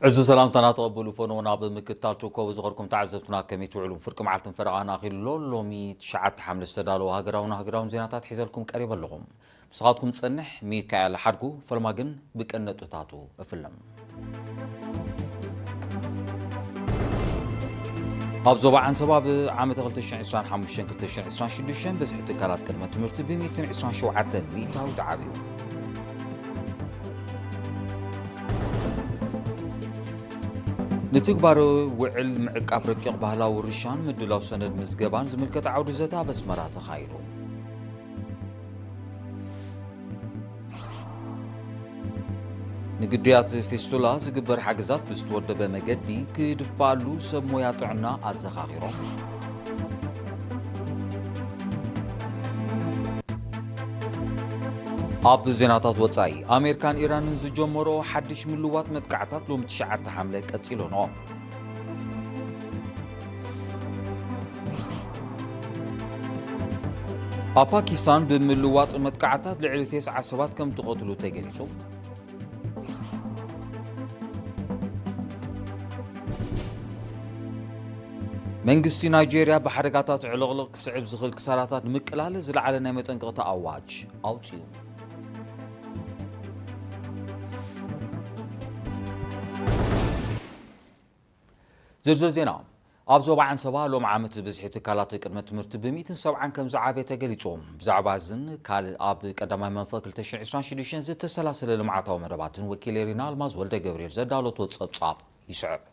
እዚ ሰላምታና ተቐበሉ ፈነው ናብ ምክትታል ትርከቡ ዝኸርኩም ተዓዘብትና ከመይ ትውዕሉ? ፍርቂ መዓልትን ፈረቓን ኣኺሉ ኣሎ። ሎሚ ትሽዓተ ሓምለ ዝተዳለወ ሃገራውን ሃገራውን ዜናታት ሒዘልኩም ቀሪበ ኣለኹም። ምሳኻትኩም ዝጸንሕ ሚካኤል ሓድጉ፣ ፈለማ ግን ብቀንዲ ነጥብታቱ እፍልም። ኣብ ዞባ ዓንሰባ ብዓመተ ክልተ ሽሕን ዕስራን ሓሙሽተን ክልተ ሽሕን ዕስራን ሽዱሽተን ብዝሒ ትካላት ቅድመ ትምህርቲ ብሚእትን ዕስራን ሸውዓተን ሚእታዊት ዓብዩ። ንትግባረ ውዕል ምዕቃብ ረቂቕ ባህላዊ ውርሻን ምድላው ሰነድ ምዝገባን ዝምልከት ዓውዲ ዘተ ኣብ ኣስመራ ተኻይዱ። ንግዱያት ፊስቱላ ዝግበር ሓገዛት ብዝተወደበ መገዲ ክድፋኣሉ ሰብ ሞያ ጥዕና ኣዘኻኺሮም። ኣብ ዜናታት ወጻኢ፣ ኣሜሪካን ኢራንን ዝጀመሮ ሓድሽ ምልዋጥ መጥቃዕታት ሎሚ ትሽዓተ ሓምለ ቀጺሉ ኣሎ። ኣብ ፓኪስታን ብምልዋጥ መጥቃዕታት ልዕሊ ተስዓ ሰባት ከም ተቐትሉ ተገሊጹ። መንግስቲ ናይጄርያ ብሓደጋታት ዕልቕልቕ ክስዕብ ዝኽእል ክሳራታት ንምቅላል ዝለዓለ ናይ መጠንቀቕታ ኣዋጅ ኣውጺኡ። ዝርዝር ዜና። ኣብ ዞባ ዓንሰባ ሎም ዓመት ብዝሒ ትካላት ቅድመ ትምህርቲ ብሚእትን ሰብዓን ከም ዝዓበየ ተገሊጹ። ብዛዕባ እዝን ካልእ ኣብ ቀዳማይ መንፈቅ ክልተ ሽሕን ዕስራን ሽዱሽተን ዝተሰላሰለ ልምዓታዊ መደባትን ወኪል ኤሪና ኣልማዝ ወልደ ገብርኤል ዘዳለቶ ጸብጻብ ይስዕብ።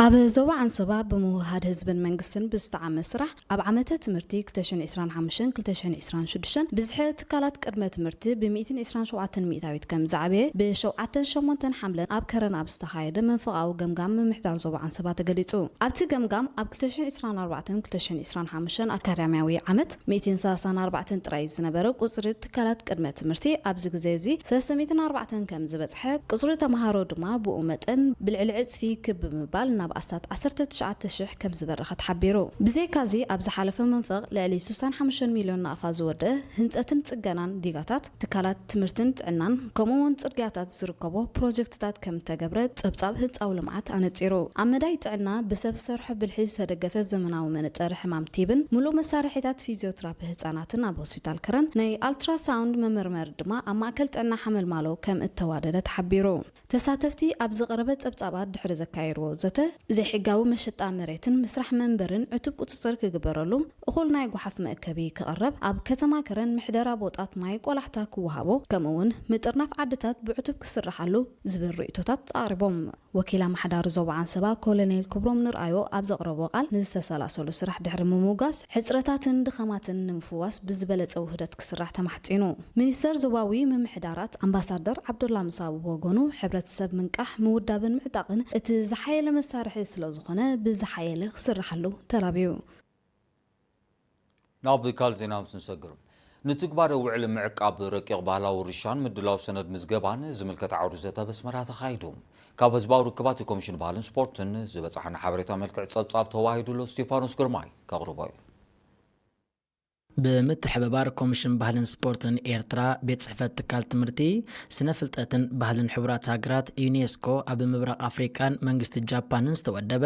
ኣብ ዞባ ዓንሰባ ብምውህሃድ ህዝብን መንግስትን ብዝተዓመ ስራሕ ኣብ ዓመተ ትምህርቲ ክልተ ሽሕን ዕስራን ሓሙሽተን ክልተ ሽሕን ዕስራን ሽዱሽተን ብዝሒ ትካላት ቅድመ ትምህርቲ ብሚእትን ዕስራን ሸውዓተን ሚእታዊት ከም ዝዓበየ ብሸውዓተን ሸሞንተን ሓምለን ኣብ ከረን ኣብ ዝተኻየደ መንፈቓዊ ገምጋም ምምሕዳር ዞባ ዓንሰባ ተገሊጹ። ኣብቲ ገምጋም ኣብ ክልተ ሽሕን ዕስራን ኣርባዕተን ክልተ ሽሕን ዕስራን ሓሙሽተን ኣካዳሚያዊ ዓመት ሚእትን ሰላሳን ኣርባዕተን ጥራይ ዝነበረ ቁጽሪ ትካላት ቅድመ ትምህርቲ ኣብዚ ግዜ እዚ ሰለስተ ሚእትን ኣርባዕተን ከም ዝበጽሐ፣ ቁጽሪ ተምሃሮ ድማ ብኡ መጠን ብልዕሊ ዕጽፊ ክብ ብምባል ናብ ኣስታት ዓሰርተ ትሽዓተ ሽሕ ከም ዝበረኸ ተሓቢሩ። ብዘይካዚ ኣብ ዝሓለፈ መንፈቕ ልዕሊ ስሳን ሓሙሽተን ሚልዮን ናቕፋ ዝወደአ ህንጸትን ጽገናን ዲጋታት ትካላት ትምህርትን ጥዕናን ከምኡ እውን ጽርግያታት ዝርከቦ ፕሮጀክትታት ከም እተገብረ ጸብጻብ ህንጻዊ ልምዓት ኣነጺሩ። ኣብ መዳይ ጥዕና ብሰብ ዝሰርሖ ብልሒ ዝተደገፈ ዘመናዊ መነጸሪ ሕማም ቲብን ሙሉእ መሳርሒታት ፊዚዮትራፒ ህጻናትን ኣብ ሆስፒታል ከረን ናይ ኣልትራሳውንድ መመርመሪ ድማ ኣብ ማእከል ጥዕና ሓመልማሎ ከም እተዋደደ ተሓቢሩ። ተሳተፍቲ ኣብ ዝቐረበ ጸብጻባት ድሕሪ ዘካየድዎ ዘተ፣ ዘይሕጋዊ መሸጣ መሬትን ምስራሕ መንበርን ዕቱብ ቁጽጽር ክግበረሉ፣ እኹል ናይ ጓሓፍ መእከቢ ክቐረብ፣ ኣብ ከተማ ከረን ምሕደራ ቦጣት ማይ ቆላሕታ ክወሃቦ፣ ከምኡ እውን ምጥርናፍ ዓድታት ብዕቱብ ክስርሓሉ ዝብል ርእይቶታት ኣቕሪቦም። ወኪል ኣመሓዳሪ ዞባ ዓንሰባ ኮሎኔል ክብሮም ንርኣዮ ኣብ ዘቕረቦ ቃል፣ ንዝተሰላሰሉ ስራሕ ድሕሪ ምምጓስ፣ ሕጽረታትን ድኻማትን ንምፍዋስ ብዝበለጸ ውህደት ክስራሕ ተማሕጺኑ። ሚኒስተር ዞባዊ ምምሕዳራት ኣምባሳደር ዓብዱላ ሙሳ ብወገኑ፣ ሕብረተሰብ ምንቃሕ፣ ምውዳብን ምዕጣቕን እቲ ዝሓየለ መሳርሒ ስለ ዝኾነ፣ ብዝሓየለ ክስርሓሉ ተላብዩ። ናብ ካልእ ዜና ምስ ንሰግር፣ ንትግባረ ውዕል ምዕቃብ ረቂቕ ባህላዊ ውርሻን ምድላው ሰነድ ምዝገባን ዝምልከት ዓውዲ ዘተ ኣብ ኣስመራ ተኻይዱ። ካብ ህዝባዊ ርክባት ኮሚሽን ባህልን ስፖርትን ዝበጻሓና ሓበሬታ መልክዕ ጸብጻብ ተዋሂዱሉ ስቴፋኖስ ግርማይ ከቕርቦ እዩ። ብምትሕብባር ኮሚሽን ባህልን ስፖርትን ኤርትራ፣ ቤት ጽሕፈት ትካል ትምህርቲ፣ ስነ ፍልጠትን ባህልን ሕቡራት ሃገራት፣ ዩኔስኮ፣ ኣብ ምብራቕ ኣፍሪቃን መንግስቲ ጃፓንን ዝተወደበ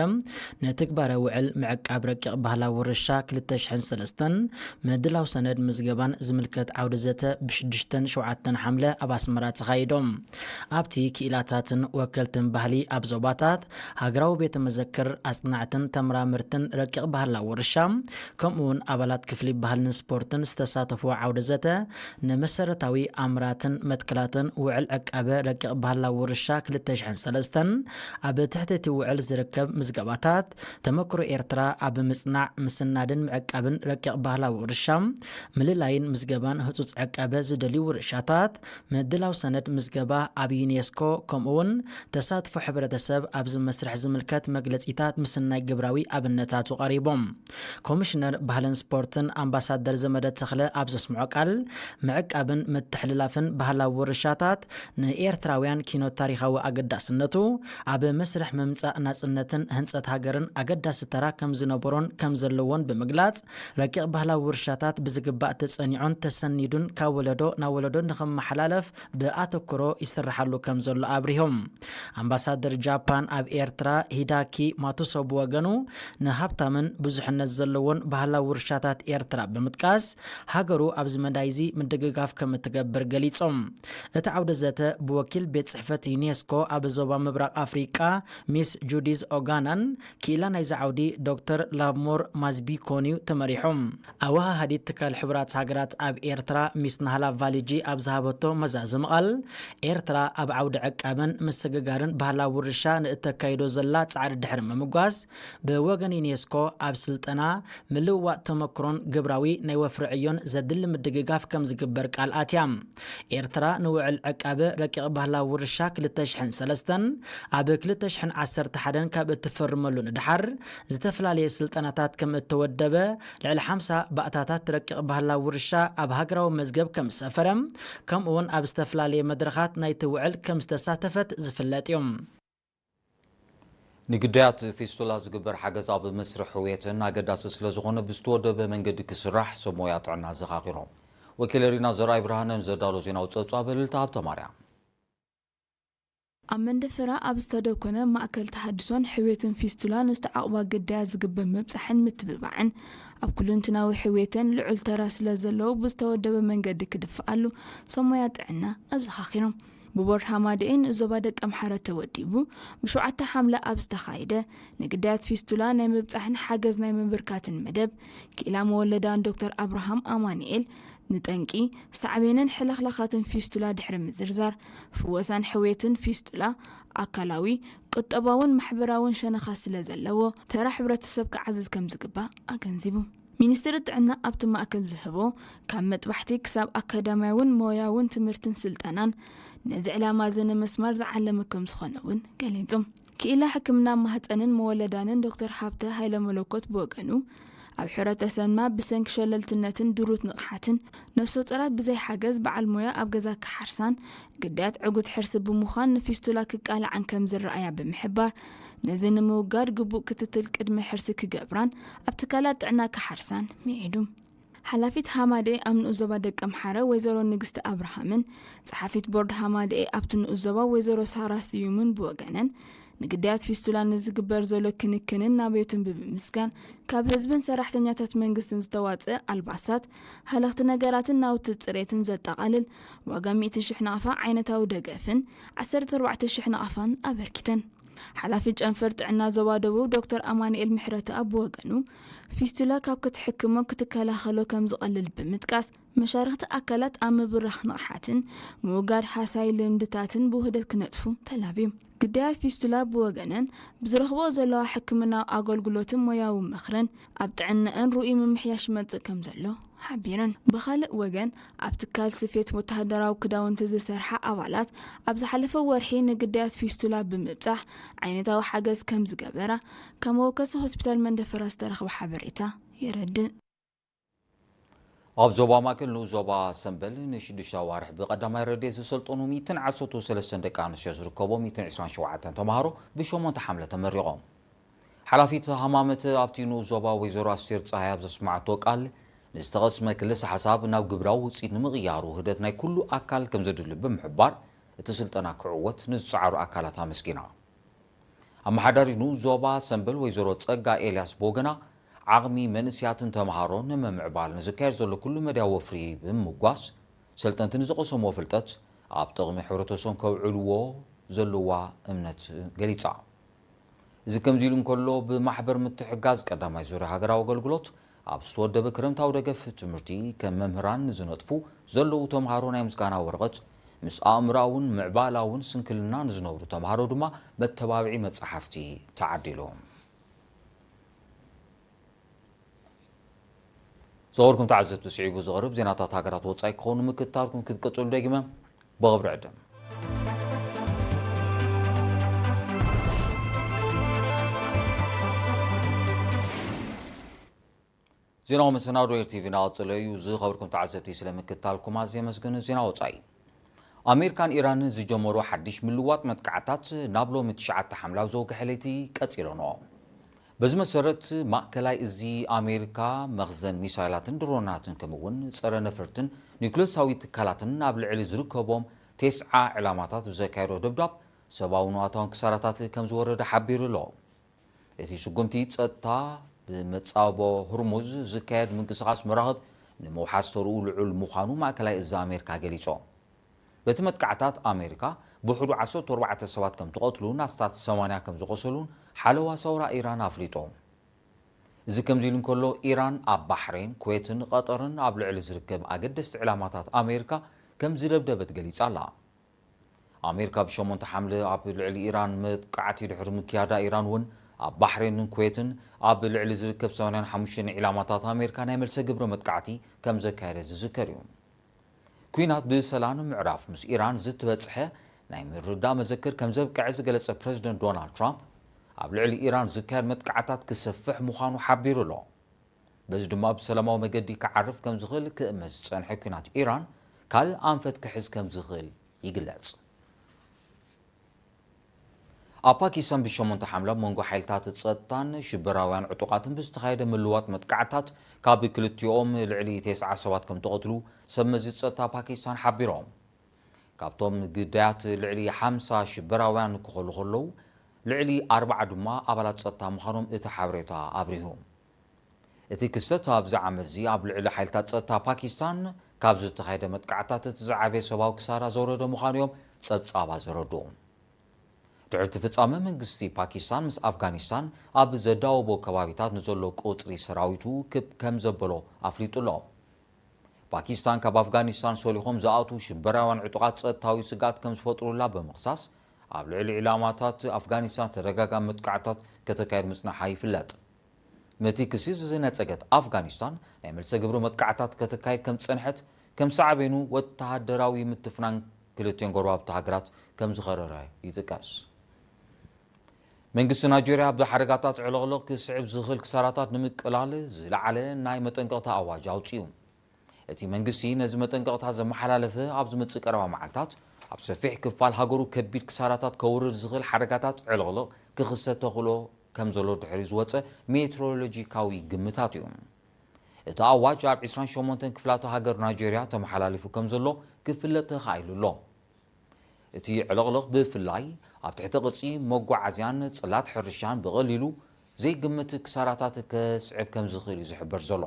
ንትግባረ ውዕል ምዕቃብ ረቂቕ ባህላዊ ውርሻ ክልተ ሽሕን ሰለስተን ምድላው ሰነድ ምዝገባን ዝምልከት ዓውዲ ዘተ ብሽዱሽተን ሸውዓተን ሓምለ ኣብ ኣስመራ ተኻይዶም። ኣብቲ ክኢላታትን ወከልትን ባህሊ ኣብ ዞባታት፣ ሃገራዊ ቤተ መዘክር፣ ኣጽናዕትን ተመራመርትን ረቂቕ ባህላዊ ውርሻ፣ ከምኡ እውን ኣባላት ክፍሊ ባህልን ስፖርትን ዝተሳተፉ ዓውደ ዘተ፣ ንመሰረታዊ ኣምራትን መትከላትን ውዕል ዕቃበ ረቂቕ ባህላዊ ውርሻ ክልተ ሽሕን ሰለስተን ኣብ ትሕቲ እቲ ውዕል ዝርከብ ምዝገባታት፣ ተመክሮ ኤርትራ ኣብ ምጽናዕ፣ ምስናድን ምዕቃብን ረቂቕ ባህላዊ ውርሻ፣ ምልላይን ምዝገባን ህጹጽ ዕቃበ ዝደልዩ ውርሻታት፣ ምድላው ሰነድ ምዝገባ ኣብ ዩኔስኮ፣ ከምኡ እውን ተሳትፎ ሕብረተሰብ ኣብዚ መስርሕ ዝምልከት መግለጺታት ምስናይ ግብራዊ ኣብነታቱ ቀሪቦም። ኮሚሽነር ባህልን ስፖርትን ኣምባሳደር ኣምባሳደር ዘመደ ተኽለ ኣብ ዘስምዖ ቃል፣ ምዕቃብን ምትሕልላፍን ባህላዊ ውርሻታት ንኤርትራውያን ኪኖ ታሪኻዊ ኣገዳስነቱ፣ ኣብ መስርሕ ምምጻእ ናጽነትን ህንጸት ሃገርን ኣገዳሲ ተራ ከም ዝነበሮን ከም ዘለዎን ብምግላጽ፣ ረቂቕ ባህላዊ ውርሻታት ብዝግባእ ተጸኒዑን ተሰኒዱን ካብ ወለዶ ናብ ወለዶ ንኽመሓላለፍ ብኣተኩሮ ይስርሓሉ ከም ዘሎ ኣብሪሆም። ኣምባሳደር ጃፓን ኣብ ኤርትራ ሂዳኪ ማቱሶ ብወገኑ፣ ንሃብታምን ብዙሕነት ዘለዎን ባህላዊ ውርሻታት ኤርትራ ብምጥቃስ፣ ሃገሩ ኣብዚ መዳይዚ ምድግጋፍ ከም እትገብር ገሊጾም። እቲ ዓውደ ዘተ ብወኪል ቤት ጽሕፈት ዩኔስኮ ኣብ ዞባ ምብራቕ ኣፍሪቃ ሚስ ጁዲዝ ኦጋናን ክኢላ ናይዚ ዓውዲ ዶክተር ላቭሞር ማዝቢኮን እዩ ተመሪሑ። ኣወሃሃዲት ትካል ሕቡራት ሃገራት ኣብ ኤርትራ ሚስ ናህላ ቫሊጂ ኣብ ዝሃበቶ መዛዘሚ ቃል፣ ኤርትራ ኣብ ዓውዲ ዕቃበን ምስግጋርን ባህላዊ ውርሻ ንእተካይዶ ዘላ ጻዕሪ ድሕሪ ምምጓስ፣ ብወገን ዩኔስኮ ኣብ ስልጠና፣ ምልውዋጥ ተመክሮን ግብራዊ ናይ ወፍሪ ዕዮን ዘድሊ ምድግጋፍ ከም ዝግበር ቃል ኣትያ። ኤርትራ ንውዕል ዕቃበ ረቂቕ ባህላዊ ውርሻ ክልተ ሽሕን ሰለስተን ኣብ ክልተ ሽሕን ዓሰርተ ሓደን ካብ እትፈርመሉ ንድሓር፣ ዝተፈላለየ ስልጠናታት ከም እተወደበ፣ ልዕሊ ሓምሳ ባእታታት ረቂቕ ባህላዊ ውርሻ ኣብ ሃገራዊ መዝገብ ከም ዝሰፈረ፣ ከምኡውን ኣብ ዝተፈላለየ መድረኻት ናይቲ ውዕል ከም ዝተሳተፈት ዝፍለጥ እዩ። ንግዳያት ፊስቱላ ዝግበር ሓገዝ ኣብ መስርሕ ሕውየትን ኣገዳሲ ስለ ዝኾነ ብዝተወደበ መንገዲ ክስራሕ ሰብ ሞያ ጥዕና ዘኻኺሮም። ወኪል ሪና ዘርኣይ ብርሃነ ንዘዳሎ ዜናዊ ጸብጻብ እልልታ ሃብተ ማርያም። ኣብ መንደፈራ ኣብ ዝተደኮነ ማእከል ተሃድሶን ሕውየትን ፊስቱላ ንዝተዓቕባ ግዳያት ዝግበር ምብጻሕን ምትብባዕን ኣብ ኩልንትናዊ ሕውየተን ልዑል ተራ ስለ ዘለዎ ብዝተወደበ መንገዲ ክድፍኣሉ ሰብ ሞያ ጥዕና ኣዘኻኺሮም። ብቦርድ ሃማደኤ ንዞባ ደቀምሓረ ተወዲቡ ብሸውዓተ ሓምለ ኣብ ዝተኻየደ ንግዳያት ፊስቱላ ናይ ምብጻሕን ሓገዝ ናይ ምብርካትን መደብ ክኢላ መወለዳን ዶክተር ኣብርሃም ኣማኑኤል ንጠንቂ ሳዕቤንን ሕልኽላኻትን ፊስቱላ ድሕሪ ምዝርዛር፣ ፍወሳን ሕውየትን ፊስቱላ ኣካላዊ፣ ቁጠባውን ማሕበራውን ሸነኻ ስለ ዘለዎ ተራ ሕብረተሰብ ክዓዝዝ ከም ዝግባእ ኣገንዚቡ። ሚኒስትሪ ጥዕና ኣብቲ ማእከል ዝህቦ ካብ መጥባሕቲ ክሳብ ኣካዳሚያውን ሞያውን ትምህርትን ስልጠናን ነዚ ዕላማ እዚ ንምስማር ዝዓለመ ከም ዝኾነ እውን ገሊጹ። ክኢላ ሕክምና ማህፀንን መወለዳንን ዶክተር ሃብተ ሃይለ መለኮት ብወገኑ ኣብ ሕብረተሰብና ብሰንኪ ሸለልትነትን ድሩት ንቕሓትን ነፍሰ ጡራት ብዘይ ሓገዝ በዓል ሞያ ኣብ ገዛ ክሓርሳን ግዳያት ዕጉት ሕርሲ ብምዃን ንፊስቱላ ክቃልዓን ከም ዝረኣያ ብምሕባር ነዚ ንምውጋድ ግቡእ ክትትል ቅድሚ ሕርሲ ክገብራን ኣብ ትካላት ጥዕና ክሓርሳን ምዒዱ። ሓላፊት ሃማደኤ ኣብ ንኡስ ዞባ ደቀምሓረ ወይዘሮ ንግስቲ ኣብርሃምን ጸሓፊት ቦርድ ሃማደኤ ኣብቲ ንኡስ ዞባ ወይዘሮ ሳራ ስዩምን ብወገነን ንግዳያት ፊስቱላ ንዝግበር ዘሎ ክንክንን ናብዮትን ብምምስጋን ካብ ህዝብን ሰራሕተኛታት መንግስትን ዝተዋጽእ ኣልባሳት፣ ሃለኽቲ ነገራትን ናውቲ ጽሬትን ዘጠቓልል ዋጋ ሚእቲ ሽሕ ናቕፋ ዓይነታዊ ደገፍን ዓሰርተ ኣርባዕተ ሽሕ ናቕፋን ኣበርኪተን። ሓላፊ ጨንፈር ጥዕና ዞባ ደቡብ ዶክተር ኣማኑኤል ምሕረተኣብ ብወገኑ፣ ፊስቱላ ካብ ክትሕክሞ ክትከላኸሎ ከም ዝቐልል ብምጥቃስ፣ መሻርኽቲ ኣካላት ኣብ ምብራኽ ንቕሓትን ምውጋድ ሃሳይ ልምድታትን ብውህደት ክነጥፉ ተላብዩ። ግዳያት ፊስቱላ ብወገነን ብዝረኽቦ ዘለዋ ሕክምናዊ ኣገልግሎትን ሞያዊ ምኽርን ኣብ ጥዕነአን ርኡይ ምምሕያሽ ይመጽእ ከም ዘሎ ሓቢረን። ብኻልእ ወገን ኣብ ትካል ስፌት ወተሃደራዊ ክዳውንቲ ዝሰርሓ ኣባላት ኣብ ዝሓለፈ ወርሒ ንግዳያት ፊስቱላ ብምብጻሕ ዓይነታዊ ሓገዝ ከም ዝገበራ ካብ መወከሲ ሆስፒታል መንደፈራ ዝተረኽበ ሓበሬታ የረድእ። ኣብ ዞባ ማእከል ንኡስ ዞባ ሰምበል ንሽዱሽተ ኣዋርሕ ብቐዳማይ ረድኤት ዝሰልጠኑ ሚእትን ዓሰርተ ሰለስተን ደቂ ኣንስትዮ ዝርከቦም ሚእትን ዕስራን ሸውዓተን ተምሃሮ ብሸሞንተ ሓምለ ተመሪቖም። ሓላፊት ሃማመት ኣብቲ ንኡስ ዞባ ወይዘሮ ኣስቴር ጸሃይ ኣብ ዘስመዓቶ ቃል፣ ንዝተቐስመ ክልሰ ሓሳብ ናብ ግብራዊ ውጽኢት ንምቕያሩ ውህደት ናይ ኩሉ ኣካል ከም ዘድሊ ብምሕባር፣ እቲ ስልጠና ክዕወት ንዝጸዓሩ ኣካላት ኣመስጊና። ኣመሓዳሪ ንኡስ ዞባ ሰምበል ወይዘሮ ጸጋ ኤልያስ ብወገና፣ ዓቕሚ መንእስያትን ተምሃሮን ንምምዕባል ንዝካየድ ዘሎ ኩሉ መድያ ወፍሪ ብምምጓስ፣ ሰልጠንቲ ንዝቐሰምዎ ፍልጠት ኣብ ጥቕሚ ሕብረተሰቦም ከውዕልዎ ዘለዋ እምነት ገሊጻ። እዚ ከምዚ ኢሉ እንከሎ፣ ብማሕበር ምትሕጋዝ ቀዳማይ ዙርያ ሃገራዊ ኣገልግሎት ኣብ ዝተወደበ ክረምታዊ ደገፍ ትምህርቲ ከም መምህራን ንዝነጥፉ ዘለዉ ተምሃሮ ናይ ምስጋና ወረቐት፣ ምስ ኣእምሮኣውን ምዕባላውን ስንክልና ንዝነብሩ ተምሃሮ ድማ መተባብዒ መጻሕፍቲ ተዓዲሉ። ዝኸበርኩም ተዓዘብቲ፣ ስዒቡ ዝቐርብ ዜናታት ሃገራት ወጻኢ ክኸውን ምክትታልኩም ክትቅጽሉ ደጊመ ብኽብሪ ዕድም። ዜናዊ መሰናዶ ኤር ቲቪ እናቐጸለ እዩ። ዝኸበርኩም ተዓዘብቲ፣ ስለ ምክትታልኩም ኣዝየ የመስግን። ዜና ወጻኢ። ኣሜሪካን ኢራንን ዝጀመሮ ሓድሽ ምልዋጥ መጥቃዕታት ናብ ሎሚ ትሽዓተ ሓምለ ኣብ ዘወግሐ ለይቲ ቀጺሉ ኣሎ። በዚ መሰረት፣ ማእከላይ እዚ ኣሜሪካ መኽዘን ሚሳይላትን ድሮናትን፣ ከምኡ'ውን ጸረ ነፈርትን ኒውክለሳዊ ትካላትን ኣብ ልዕሊ ዝርከቦም ቴስዓ ዕላማታት ብዘካየዶ ደብዳብ፣ ሰብኣውን ንዋታውን ክሳራታት ከም ዝወረደ ሓቢሩ ኣሎ። እቲ ስጉምቲ ጸጥታ፣ ብመጻብቦ ሁርሙዝ ዝካየድ ምንቅስቓስ መራኽብ ንምውሓስ ተርኡ ልዑል ምዃኑ ማእከላይ እዚ ኣሜሪካ ገሊጹ። በቲ መጥቃዕታት ኣሜሪካ ብውሕዱ ዓሰርተ ኣርባዕተ ሰባት ከም ትቐትሉን ኣስታት ሰማንያ ከም ዝቖሰሉን ሓለዋ ሰውራ ኢራን ኣፍሊጡ። እዚ ከምዚ ኢሉ እንከሎ፣ ኢራን ኣብ ባሕሬን፣ ኩዌትን ቐጠርን ኣብ ልዕሊ ዝርከብ ኣገደስቲ ዕላማታት ኣሜሪካ ከም ዝደብደበት ገሊጻ ኣላ። ኣሜሪካ ብሸሞንተ ሓምለ ኣብ ልዕሊ ኢራን መጥቃዕቲ ድሕሪ ምክያዳ፣ ኢራን እውን ኣብ ባሕሬንን ኩዌትን ኣብ ልዕሊ ዝርከብ ሰማንያን ሓሙሽተን ዒላማታት ኣሜሪካ ናይ መልሰ ግብሪ መጥቃዕቲ ከም ዘካየደ ዝዝከር እዩ። ኲናት ብሰላም ንምዕራፍ ምስ ኢራን ዝተበጽሐ ናይ ምርድዳእ መዘክር ከም ዘብቅዐ ዝገለጸ ፕረዚደንት ዶናልድ ትራምፕ፣ ኣብ ልዕሊ ኢራን ዝካየድ መጥቃዕታት ክሰፍሕ ምዃኑ ሓቢሩ ኣሎ። በዚ ድማ ብሰላማዊ መገዲ ክዓርፍ ከም ዝኽእል ክእመት ዝጸንሐ ኲናት ኢራን ካልእ ኣንፈት ክሕዝ ከም ዝኽእል ይግለጽ። ኣብ ፓኪስታን ብሸሞንተ ሓምለ ኣብ መንጎ ሓይልታት ጸጥታን ሽበራውያን ዕጡቓትን ብዝተኻየደ ምልዋጥ መጥቃዕታት ካብ ክልቲኦም ልዕሊ ተስዓ ሰባት ከም ተቐትሉ ሰብ መዚ ጸጥታ ፓኪስታን ሓቢሮም። ካብቶም ግዳያት ልዕሊ ሓምሳ ሽበራውያን ክኾሉ ከለዉ፣ ልዕሊ ኣርባዓ ድማ ኣባላት ጸጥታ ምዃኖም እቲ ሓበሬታ ኣብሪሁ። እቲ ክስተት ኣብዚ ዓመት እዚ ኣብ ልዕሊ ሓይልታት ጸጥታ ፓኪስታን ካብ ዝተኻየደ መጥቃዕታት እቲ ዝዓበየ ሰብኣዊ ክሳራ ዘውረደ ምዃኑ እዮም ጸብጻባት ዘረድኡ። ድሕሪ እቲ ፍጻመ፣ መንግስቲ ፓኪስታን ምስ ኣፍጋኒስታን ኣብ ዘዳወቦ ከባቢታት ንዘሎ ቁጽሪ ሰራዊቱ ክብ ከም ዘበሎ ኣፍሊጡ ኣሎ። ፓኪስታን ካብ ኣፍጋኒስታን ሰሊኾም ዝኣትዉ ሽበራውያን ዕጡቓት ጸጥታዊ ስግኣት ከም ዝፈጥሩላ ብምኽሳስ፣ ኣብ ልዕሊ ዒላማታት ኣፍጋኒስታን ተደጋጋሚ መጥቃዕታት ከተካይድ ምጽናሓ ይፍለጥ። ነቲ ክሲ ዝነጸገት ኣፍጋኒስታን፣ ናይ መልሰ ግብሪ መጥቃዕታት ከተካይድ ከም ዝጸንሐት፣ ከም ሳዕቤኑ ወተሃደራዊ ምትፍናን ክልቲኦን ጎረባብቲ ሃገራት ከም ዝኸረረ ይጥቀስ። መንግስቲ ናይጀርያ ብሓደጋታት ዕልቕልቕ ክስዕብ ዝኽእል ክሳራታት ንምቅላል ዝለዓለ ናይ መጠንቀቕታ ኣዋጅ ኣውጺኡ። እቲ መንግስቲ ነዚ መጠንቀቕታ ዘመሓላለፈ፣ ኣብ ዝመጽእ ቀረባ መዓልታት ኣብ ሰፊሕ ክፋል ሃገሩ ከቢድ ክሳራታት ከውርድ ዝኽእል ሓደጋታት ዕልቕልቕ ክኽሰት ተኽእሎ ከም ዘሎ ድሕሪ ዝወጸ ሜትሮሎጂካዊ ግምታት እዩ። እቲ ኣዋጅ ኣብ ዕስራን ሸሞንተን ክፍላተ ሃገር ናይጀርያ ተመሓላሊፉ ከም ዘሎ ክፍለጥ ተኻኢሉ ኣሎ። እቲ ዕልቕልቕ ብፍላይ ኣብ ትሕቲ ቅርጺ መጓዓዝያን ጽላት ሕርሻን ብቐሊሉ ዘይግምት ክሳራታት ከስዕብ ከም ዝኽእል እዩ ዝሕበር ዘሎ።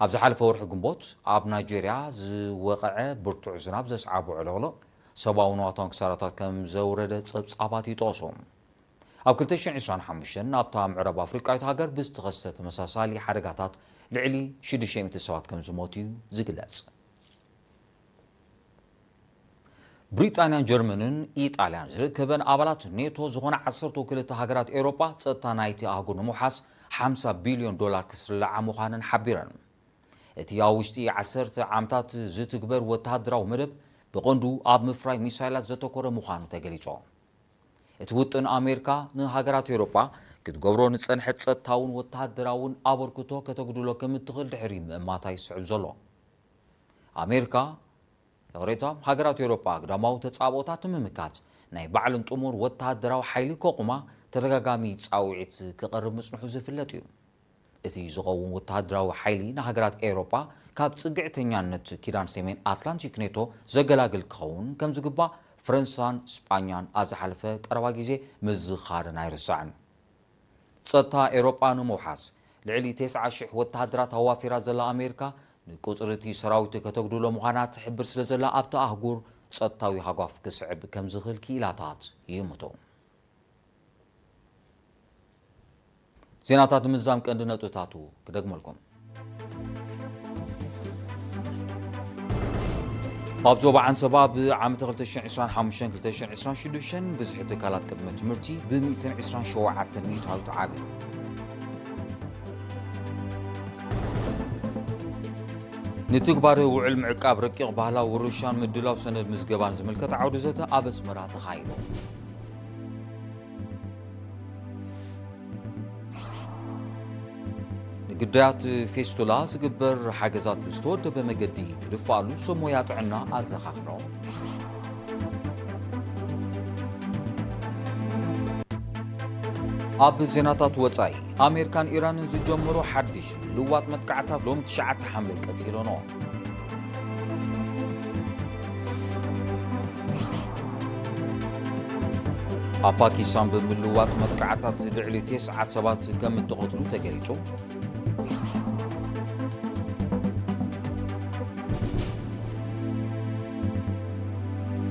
ኣብ ዝሓለፈ ወርሒ ግንቦት፣ ኣብ ናይጀርያ ዝወቕዐ ብርቱዕ ዝናብ ዘስዓቦ ዕልቕልቕ ሰብኣዊ ንዋታውን ክሳራታት ከም ዘውረደ ጸብጻባት ይጠቕሱ። ኣብ ክልተ ሽሕን ዕስራን ሓሙሽተን ኣብታ ምዕራብ ኣፍሪቃዊት ሃገር ብዝተኸስተ ተመሳሳሊ ሓደጋታት ልዕሊ ሽዱሽተ ሚእቲ ሰባት ከም ዝሞቱ እዩ ዝግለጽ። ብሪጣንያን ጀርመንን ኢጣልያን ዝርከበን ኣባላት ኔቶ ዝኾና ዓሰርተ ክልተ ሃገራት ኤውሮጳ፣ ጸጥታ ናይቲ ኣህጉር ንምውሓስ ሓምሳ ቢልዮን ዶላር ክስልዓ ምዃነን ሓቢረን። እቲ ኣብ ውሽጢ ዓሰርተ ዓመታት ዝትግበር ወተሃደራዊ መደብ፣ ብቐንዱ ኣብ ምፍራይ ሚሳይላት ዘተኮረ ምዃኑ ተገሊጹ። እቲ ውጥን፣ ኣሜሪካ ንሃገራት ኤውሮጳ ክትገብሮ ንጸንሐት ጸጥታውን ወተሃደራውን ኣበርክቶ ከተጉድሎ ከም እትኽእል ድሕሪ ምእማታ ይስዕብ ዘሎ። ኣሜሪካ፣ ይቕሬታ፣ ሃገራት ኤውሮጳ ግዳማዊ ተጻብኦታት ንምምካት ናይ ባዕለን ጥሙር ወተሃደራዊ ሓይሊ ከቑማ ተደጋጋሚ ጻውዒት ክቐርብ ምጽንሑ ዝፍለጥ እዩ። እቲ ዝኸውን ወተሃደራዊ ሓይሊ ንሃገራት ኤውሮጳ ካብ ጽግዕተኛነት ኪዳን ሰሜን ኣትላንቲክ ኔቶ ዘገላግል ክኸውን ከም ዝግባእ፣ ፈረንሳን ስጳኛን ኣብ ዝሓለፈ ቀረባ ግዜ ምዝኻረን ኣይርሳዕን። ጸጥታ ኤውሮጳ ንምውሓስ፣ ልዕሊ ተስዓ ሽሕ ወተሃደራት ኣዋፊራ ዘላ ኣሜሪካ፣ ንቁጽሪ እቲ ሰራዊት ከተጉድሎ ምዃና ትሕብር ስለ ዘላ፣ ኣብቲ ኣህጉር ጸጥታዊ ሃጓፍ ክስዕብ ከም ዝኽእል ክኢላታት ይእምቱ። ዜናታት ንምዝዛም ቀንዲ ነጥብታቱ ክደግመልኩም። ኣብ ዞባ ዓንሰባ ብዓመተ ክልተ ሽሕን ዕስራን ሓሙሽተን ክልተ ሽሕን ዕስራን ሽዱሽተን ብዝሒ ትካላት ቅድመ ትምህርቲ ብ ሚእትን ዕስራን ሸውዓተን ሚእታዊት ዓብዩ። ንትግባረ ውዕል ምዕቃብ ረቂቕ ባህላዊ ውርሻን ምድላው ሰነድ ምዝገባን ዝምልከት ዓውዲ ዘተ ኣብ ኣስመራ ተኻይዱ። ግዳያት ፌስቱላ ዝግበር ሓገዛት ብዝተወደበ መገዲ ክድፋኣሉ ሰብ ሞያ ጥዕና ኣዘኻኺሮም። ኣብ ዜናታት ወጻኢ፣ ኣሜሪካን ኢራንን ዝጀመሮ ሓድሽ ምልዋጥ መጥቃዕታት ሎም ትሽዓተ ሓምለ ቀጺሉ ኣሎ። ኣብ ፓኪስታን ብምልዋጥ መጥቃዕታት ልዕሊ ተስዓ ሰባት ከም እተቐትሉ ተገሊጹ።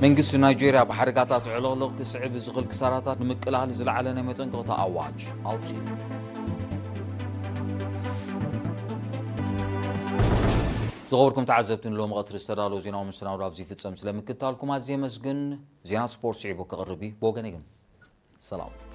መንግስቲ ናይጄርያ ብሓደጋታት ዕልቕልቕ ክስዕብ ዝኽእል ክሳራታት ንምቅላል ዝለዓለ ናይ መጠንቀቕታ ኣዋጅ ኣውጺኡ። ዝኸበርኩም ተዓዘብቲ፣ ንሎሚ ቀትሪ ዝተዳለወ ዜናዊ መሰናዶ ኣብዚ ይፍጸም። ስለምክትታልኩም ኣዝየ የመስግን። ዜና ስፖርት ስዒቡ ክቕርብ እዩ። ብወገነይ ግን ሰላም።